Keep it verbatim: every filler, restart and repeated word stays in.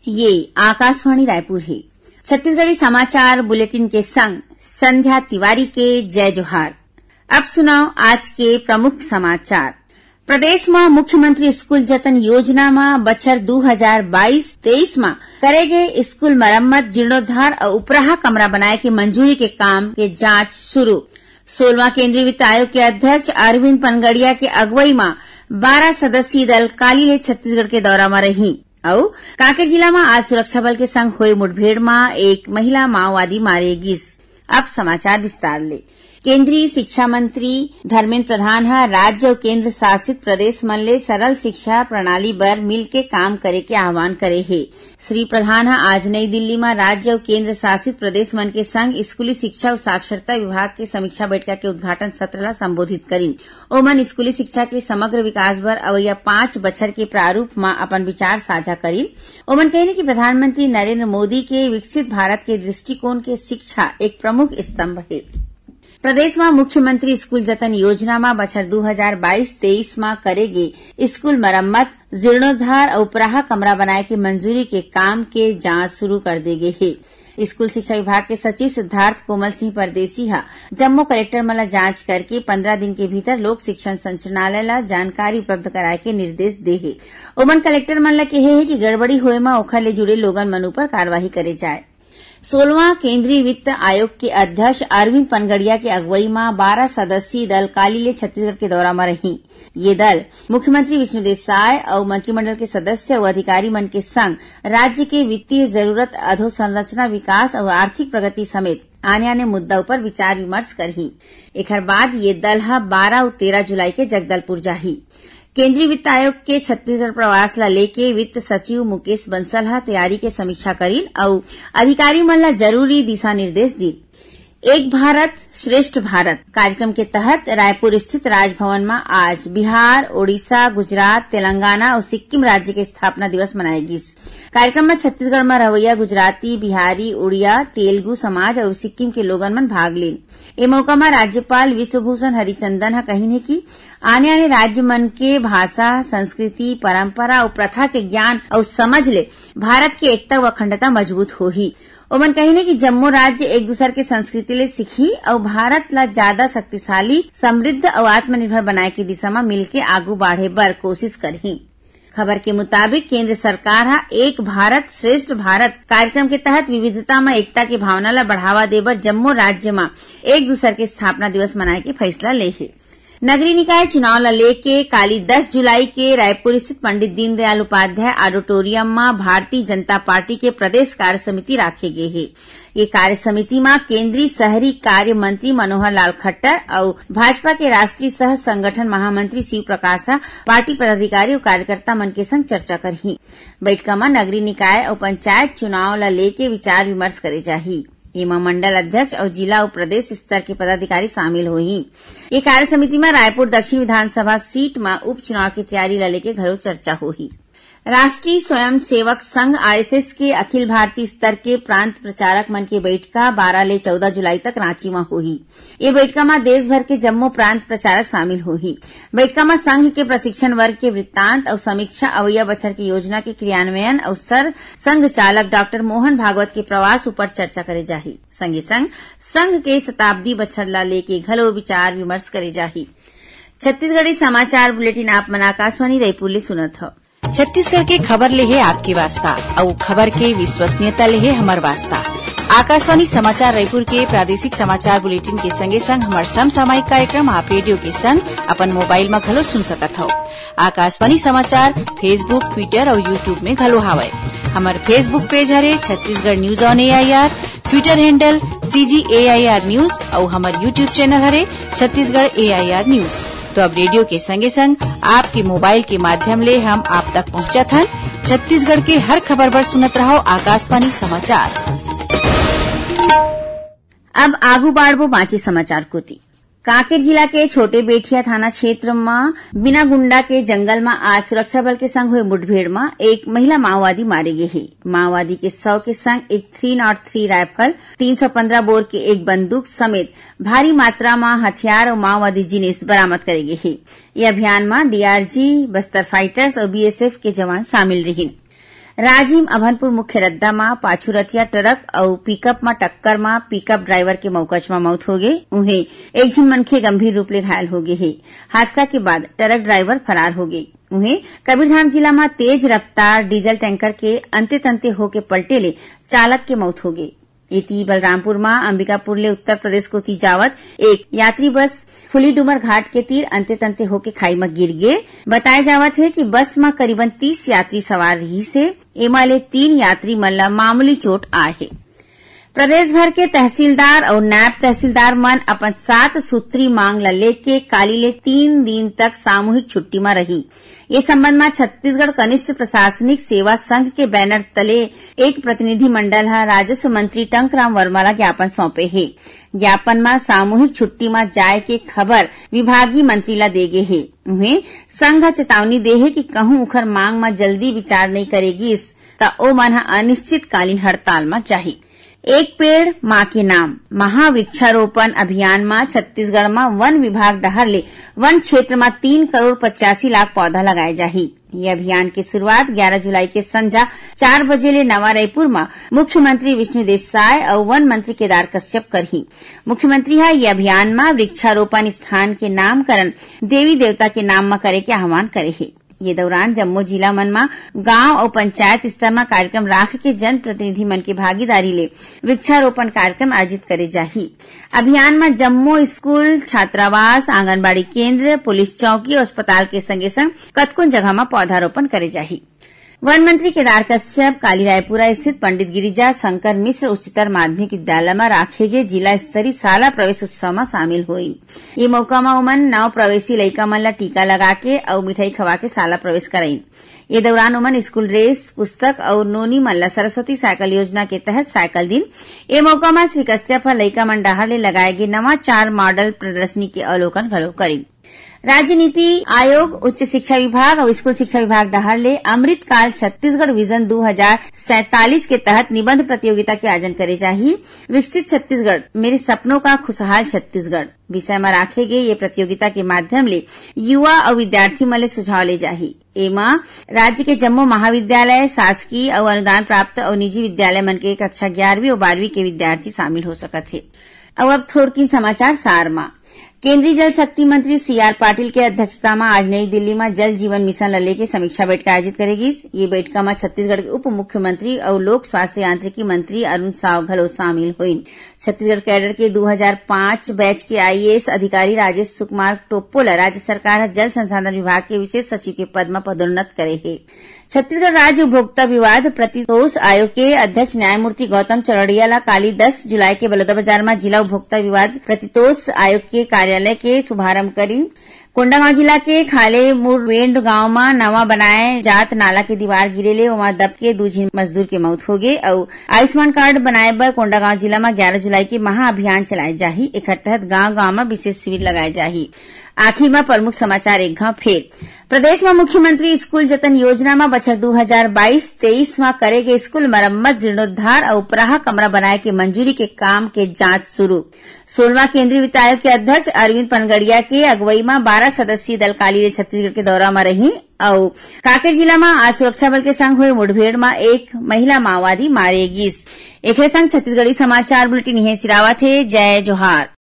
ये आकाशवाणी रायपुर हे। छत्तीसगढ़ी समाचार बुलेटिन के संग संध्या तिवारी के जय जोहार। अब सुनव आज के प्रमुख समाचार। प्रदेश म मुख्यमंत्री स्कूल जतन योजना म बछर दू हजार बाईस तेईस म करे गे स्कूल मरम्मत, जीर्णोद्धार अउ उपराहा कमरा बनाए के मंजूरी के काम के जांच शुरू। सोलवां केंद्रीय वित्त आयोग के अध्यक्ष अरविंद पनगड़िया के अगुवई म बारह सदस्यीय दल काली ले छत्तीसगढ़ के दौरा म रही। अउ कांकेर जिला म आज सुरक्षा बल के संग होए मुठभेड़ म एक महिला माओवादी मारे गिस। अब समाचार विस्तार ले। केंद्रीय शिक्षा मंत्री धर्मेंद्र प्रधान ह राज्य अउ केंद्र शासित प्रदेश मन ले सरल शिक्षा प्रणाली बर मिलके काम करे के आह्वान करे हे। श्री प्रधान ह आज नई दिल्ली म राज्य अउ केंद्र शासित प्रदेश मन के संग स्कूली शिक्षा अउ साक्षरता विभाग के समीक्षा बैठका के उद्घाटन सत्र ल संबोधित करिन। ओमन स्कूली शिक्षा के समग्र विकास बर अवइया पांच बछर के प्रारूप म अपन विचार साझा करिन। ओमन कहिन कि प्रधानमंत्री नरेंद्र मोदी के विकसित भारत के दृष्टिकोण के शिक्षा एक प्रमुख स्तंभ हे। प्रदेश म मुख्यमंत्री स्कूल जतन योजना म बछर दू हजार बाईस तेईस म करे गे स्कूल मरम्मत, जीर्णोद्धार अउ उपराहा कमरा बनाए के मंजूरी के काम के जांच शुरू कर दे गे हे। स्कूल शिक्षा विभाग के सचिव सिद्धार्थ कोमल सिंह परदेसी ह जम्मो कलेक्टर मन ल जांच करके पंद्रह दिन के भीतर लोक शिक्षण संचालनालय ल जानकारी उपलब्ध कराए के निर्देश दे हे। ओमन कलेक्टर मन ल केहे हे कि गड़बड़ी होए म ओखर ले जुड़े लोगन मन ऊपर कार्रवाई करे जाए। सोलवां केंद्रीय वित्त आयोग के अध्यक्ष अरविंद पनगड़िया के अगुवई म बारह सदस्यीय दल काली ले छत्तीसगढ़ के दौरा म रही। ये दल मुख्यमंत्री विष्णुदेव साय अउ मंत्रिमंडल के सदस्य अउ अधिकारी मन के संग राज्य के वित्तीय जरूरत, अधोसंरचना विकास अउ आर्थिक प्रगति समेत आने-आने मुद्दा ऊपर विचार विमर्श करही। एखर बाद ये दल ह बारह अउ तेरह जुलाई के जगदलपुर जाही। केंद्रीय वित्त आयोग के छत्तीसगढ़ प्रवास ला लेके वित्त सचिव मुकेश बंसल ह तैयारी के समीक्षा करिन अउ अधिकारी मन ला जरूरी दिशा निर्देश दीन। एक भारत श्रेष्ठ भारत कार्यक्रम के तहत रायपुर स्थित राजभवन म आज बिहार, ओडिशा, गुजरात, तेलंगाना अउ सिक्किम राज्य के स्थापना दिवस मनाए गिस। कार्यक्रम म छत्तीसगढ़ म रहवइया गुजराती, बिहारी, उड़िया, तेलगु समाज अउ सिक्किम के लोगन मन भाग लीन। ए मौका म राज्यपाल विश्वभूषण हरिचंदन ह कहिन हे कि आने-आने राज्य मन के भाषा, संस्कृति, परंपरा अउ प्रथा के ज्ञान अउ समझ ले भारत के एकता अउ अखंडता मजबूत होही। ओमन कहिन हे कि जम्मो राज्य एक दूसर के संस्कृति ले सीखही अउ भारत ला ज्यादा शक्तिशाली, समृद्ध अउ आत्मनिर्भर बनाए के दिशा म मिलके आगू बाढ़े बर कोशिश करही। खबर के मुताबिक, केंद्र सरकार ह एक भारत श्रेष्ठ भारत कार्यक्रम के तहत विविधता म एकता के भावना ला बढ़ावा दे बर जम्मो राज्य म एक दूसर के स्थापना दिवस मनाए के फैसला ले हे। नगरीय निकाय चुनाव ला लेके काली दस जुलाई के रायपुर स्थित पंडित दीनदयाल उपाध्याय ऑडिटोरियम म भारतीय जनता पार्टी के प्रदेश कार्य समिति राखे गे हे। ये कार्य समिति म केंद्रीय शहरी कार्य मंत्री मनोहर लाल खट्टर अउ भाजपा के राष्ट्रीय सह संगठन महामंत्री शिव प्रकाश ह पार्टी पदाधिकारी अउ कार्यकर्ता मन के संग चर्चा करही। बैठका म नगरीय निकाय अउ पंचायत चुनाव ला लेके विचार विमर्श करे जाही। एमा मंडल अध्यक्ष अउ जिला अउ प्रदेश स्तर के पदाधिकारी शामिल होही। ये कार्य समिति म रायपुर दक्षिण विधानसभा सीट म उपचुनाव के तैयारी ला लेके घलो चर्चा होही। राष्ट्रीय स्वयंसेवक संघ, आरएसएस, के अखिल भारतीय स्तर के प्रांत प्रचारक मन के बैठका बारह ले चौदह जुलाई तक रांची म होही। ये बैठका म देश भर के जम्मो प्रांत प्रचारक शामिल होही। बैठका म संघ के प्रशिक्षण वर्ग के वृत्तांत अउ समीक्षा, अवइया बछर के योजना के क्रियान्वयन अउ सर संघ चालक डॉक्टर मोहन भागवत के प्रवास ऊपर चर्चा करे जाही। संगे संग संघ के शताब्दी बछर ला लेके घलो विचार विमर्श करे जाही। छत्तीसगढ़ी समाचार बुलेटिन आप मन आकाशवाणी रायपुर ले सुनत हव। छत्तीसगढ़ के खबर ले हे आपके वास्ता, अउ खबर के विश्वसनीयता ले हे हमर वास्ता। आकाशवाणी समाचार रायपुर के प्रादेशिक समाचार बुलेटिन के संगे संग हमर समसामयिक कार्यक्रम आप रेडियो के संग अपन मोबाइल म घलो सुन सकत हव। आकाशवाणी समाचार Facebook, Twitter अउ YouTube में घलो हावय। हमर Facebook पेज हरे Chhattisgarh news on AIR, Twitter handle CG AIR news अउ हमर YouTube चैनल हरे छत्तीसगढ़ एआईआर न्यूज। तो अब रेडियो के संगे संग आपके मोबाइल के माध्यम ले हम आप तक पहुंचत हन। छत्तीसगढ़ के हर खबर बर सुनत रहव आकाशवाणी समाचार। अब आगू बाढ़बो बांचे समाचार कोति। कांकेर जिला के छोटे बेठिया थाना क्षेत्र म बिनागुंडा के जंगल म आज सुरक्षा बल के संग हुए मुठभेड़ म एक महिला माओवादी मारे गे हे। माओवादी के शव के संग एक थ्री नॉट थ्री राइफल, तीन सौ पंद्रह बोर के एक बंदूक समेत भारी मात्रा म हथियार अउ माओवादी जिनिस बरामद करे गे हे। ये अभियान म डीआरजी, बस्तर फाइटर्स अउ बीएसएफ के जवान शामिल रिहिन। राजिम अभनपुर मुख्य रद्दा म पाछू रथिया ट्रक अउ पिकअप म टक्कर म पिकअप ड्राइवर के मौकच म मौत होगे। उहें, एक झिन मनखे गंभीर रूप ले घायल होगे हे। हादसा के बाद ट्रक ड्राइवर फरार होगे। उहें, कबीरधाम जिला म तेज रफ्तार डीजल टैंकर के अंते तंते होके पलटे ले चालक के मौत होगे। एती, बलरामपुर म अंबिकापुर ले उत्तर प्रदेश कोति जावत एक यात्री बस फुलीडूमर घाट के तीर अंते तंते होके खाई म गिर गे। बताए जावत हे कि बस म करीबन तीस यात्री सवार रिहिस हे। एमा ले तीन यात्री मन ल मामूली चोट आए हे। प्रदेश भर के तहसीलदार अउ नायब तहसीलदार मन अपन सात सूत्री मांग ल लेके काली ले तीन दिन तक सामूहिक छुट्टी म रही। ये संबंध म छत्तीसगढ़ कनिष्ठ प्रशासनिक सेवा संघ के बैनर तले एक प्रतिनिधि मंडल ह राजस्व मंत्री टंकराम वर्मा ल ज्ञापन सौंपे हे। ज्ञापन म सामूहिक छुट्टी म जाए के खबर विभागीय मंत्री ल दे गे हे। उहें, संघ ह चेतावनी दे हे कि कहूं उखर मांग म जल्दी विचार नइ करे गिस, त ओमन ह अनिश्चितकालीन हड़ताल म जाही। एक पेड़ मां के नाम महावृक्षारोपण अभियान म छत्तीसगढ़ म वन विभाग डहार ले वन क्षेत्र म तीन करोड़ पचासी लाख पौधा लगाए जाही। ये अभियान के शुरुआत ग्यारह जुलाई के संझा चार बजे ले नवा रायपुर म मुख्यमंत्री विष्णुदेव साय अउ वन मंत्री केदार कश्यप करही। मुख्यमंत्री ह ये अभियान म वृक्षारोपण स्थान के नामकरण देवी देवता के नाम म करे के आह्वान करे हे। ये दौरान जम्मो जिला मन म गांव अउ पंचायत स्तर म कार्यक्रम राख के जनप्रतिनिधि मन के भागीदारी ले वृक्षारोपण कार्यक्रम आयोजित करे जाही। अभियान म जम्मो स्कूल, छात्रावास, आंगनबाड़ी केंद्र, पुलिस चौकी अउ अस्पताल के संगे संग कतकोन जगह म पौधारोपण करे जाही। वन मंत्री केदार कश्यप काली रायपुरा स्थित पंडित गिरिजा शंकर मिश्र उच्चतर माध्यमिक विद्यालय म राखे गे जिला स्तरीय शाला प्रवेश उत्सव म शामिल होइन। ये मौका म ओमन नव प्रवेशी लइका मन ल टीका लगा के अउ मिठाई खवा के शाला प्रवेश कराइन। ये दौरान ओमन स्कूल ड्रेस, पुस्तक अउ नोनी मन ल सरस्वती साइकिल योजना के तहत साइकिल दिन। ये मौका म श्री कश्यप ह लइका मन डहार ले लगाए गे नवाचार मॉडल प्रदर्शनी के अवलोकन घलो करिन। राज्य नीति आयोग, उच्च शिक्षा विभाग अउ स्कूल शिक्षा विभाग डहार ले अमृतकाल छत्तीसगढ़ विजन दू हजार सैंतालीस के तहत निबंध प्रतियोगिता के आयोजन करे जाही। विकसित छत्तीसगढ़, मेरे सपनों का खुशहाल छत्तीसगढ़ विषय म राखे गे ये प्रतियोगिता के माध्यम ले युवा अउ विद्यार्थी मन ले सुझाव ले जाही। एमा राज्य के जम्मो महाविद्यालय, शासकीय अउ अनुदान प्राप्त अउ निजी विद्यालय मन के कक्षा ग्यारहवीं अउ बारहवीं के विद्यार्थी शामिल हो सकत हे। अउ अब थोरकिन समाचार सार म। केंद्रीय जल शक्ति मंत्री सी आर पाटिल के अध्यक्षता म आज नई दिल्ली म जल जीवन मिशन ल लेके समीक्षा बैठका आयोजित करे गिस। ये बैठका म छत्तीसगढ़ के उप मुख्यमंत्री अउ लोक स्वास्थ्य यांत्रिकी मंत्री अरुण साव घलो शामिल होइन। छत्तीसगढ़ कैडर के दू हजार पाँच बैच के आई ए एस अधिकारी राजेश सुकुमार टोप्पो ल राज्य सरकार ह जल संसाधन विभाग के विशेष सचिव के पद म पदोन्नत करे हे। छत्तीसगढ़ राज्य उपभोक्ता विवाद प्रतितोष आयोग के अध्यक्ष न्यायमूर्ति गौतम चौरड़िया ला काली दस जुलाई के बलौदाबाजार म जिला उपभोक्ता विवाद प्रतितोष आयोग के कार्यालय के शुभारंभ करी। कोंडागांव जिला के खाले मुरवेंड गांव म नवा बनाए जात नाला के दीवार गिरे ले ओमा दब के दू झिन मजदूर के मौत होगे अउ आयुष्मान कार्ड बनाए बर कोंडागांव जिला म ग्यारह जुलाई के महा अभियान चलाए जाही। एखर तहत गांव-गांव म विशेष शिविर लगाए जाही। आखिर म प्रमुख समाचार एक घांव फेर। प्रदेश म मुख्यमंत्री स्कूल जतन योजना म बछर दू हजार बाईस तेईस म करे गे स्कूल मरम्मत, जीर्णोद्धार अउ उपराहा कमरा बनाए के मंजूरी के काम के जांच शुरू। सोलवा केंद्रीय वित्त आयोग के अध्यक्ष अरविंद पनगड़िया के अगुवई म बारह सदस्यीय दल काली ले छत्तीसगढ़ के दौरा म रही अउ कांकेर जिला म आज सुरक्षा बल के संग होए मुठभेड़ म एक महिला माओवादी मारे गिस। एखरे संग छत्तीसगढ़ी समाचार बुलेटिन इहें सिरावत हे। जय जोहार।